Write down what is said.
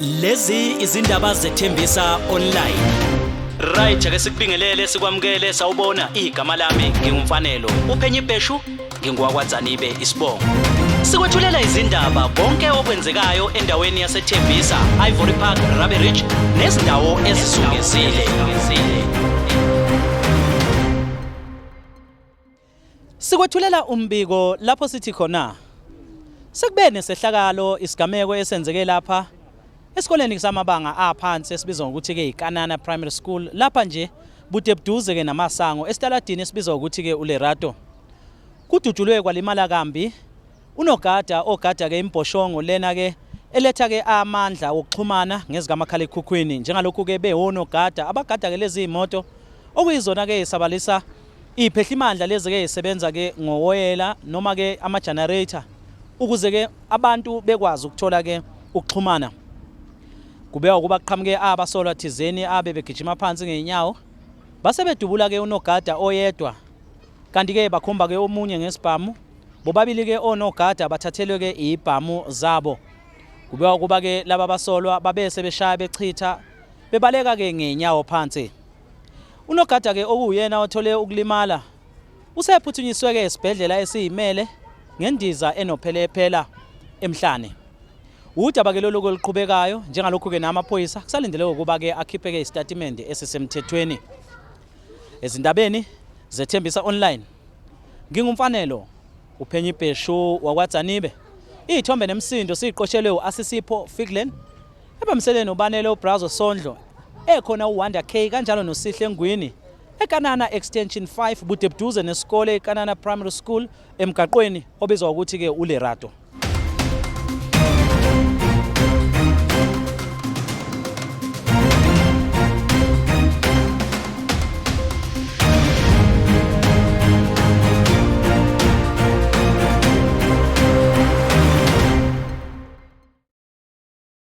Lezi izindaba zethembisa online. Right, ake sikubingelele sikwamukele sawubona igama lami ngingumfanelo. Uphenye ibheshu ngingowakwaDzanibe isibongo. Sikwethulela izindaba konke okwenzekayo endaweni yaseThembisa, Ivory Park, Rabie Ridge nezindawo ezizungezile. Sikwethulela umbiko lapho sithi khona sekube nesehlakalo isigameko esenzeke lapha esikoleni samabanga aphansi esibizwa ngokuthi ke iKanana Primary School lapha nje bude buduze ke namasango esitaladini esibizwa ngokuthi ke uLerato. Kudutshulwe kwalimala kambi unogada ogada ke imbhoshongo lena ke eletha ke amandla wokuxhumana ngezikamakhalekhukhwini njengalokhu ke bewonogada abagada ke lezi imoto okuyizona ke isabalisa iphehlimandla lezi ke isebenza ke ngowoyela noma ke ama generator ukuze ke abantu bekwazi ukuthola ke ukuxhumana. Kubekwa ukuba kuqhamuke abasolwa thizeni abe begijima phansi ngeenyawo base bedubula ke unogada oyedwa kanti ke bakhomba ke omunye ngesibhamu. Bobabili ke onogada bathathelwe ke ibhamu zabo. Kubekwa ukuba ke laba basolwa babe sebeshaya bechitha bebaleka ke ngenyawo phansi. Unogada ke okuwuyena othole ukulimala usephuthunyiswe ke esibhedlela esiyimele ngendiza enophelephela emhlane. Udaba ke lolu oluqhubekayo njengalokhu ke namaphoyisa kusalindele ukuba ke akhiphe ke isitatimende esisemthethweni. Ezindabeni zethembisa online ngingumfanelo uphenya ibheshu wakwaDzanibe. Iy'thombe nemisindo siyiqoshelwe u-Asisipho Figlen ebambiseleni uBanele uBrazo Sondlo ekhona uWonder K kanjalo noSihle Ngwini eKanana Extension 5 bude buduze nesikole iKanana Primary School emgaqweni obizwa ukuthi-ke uLerato.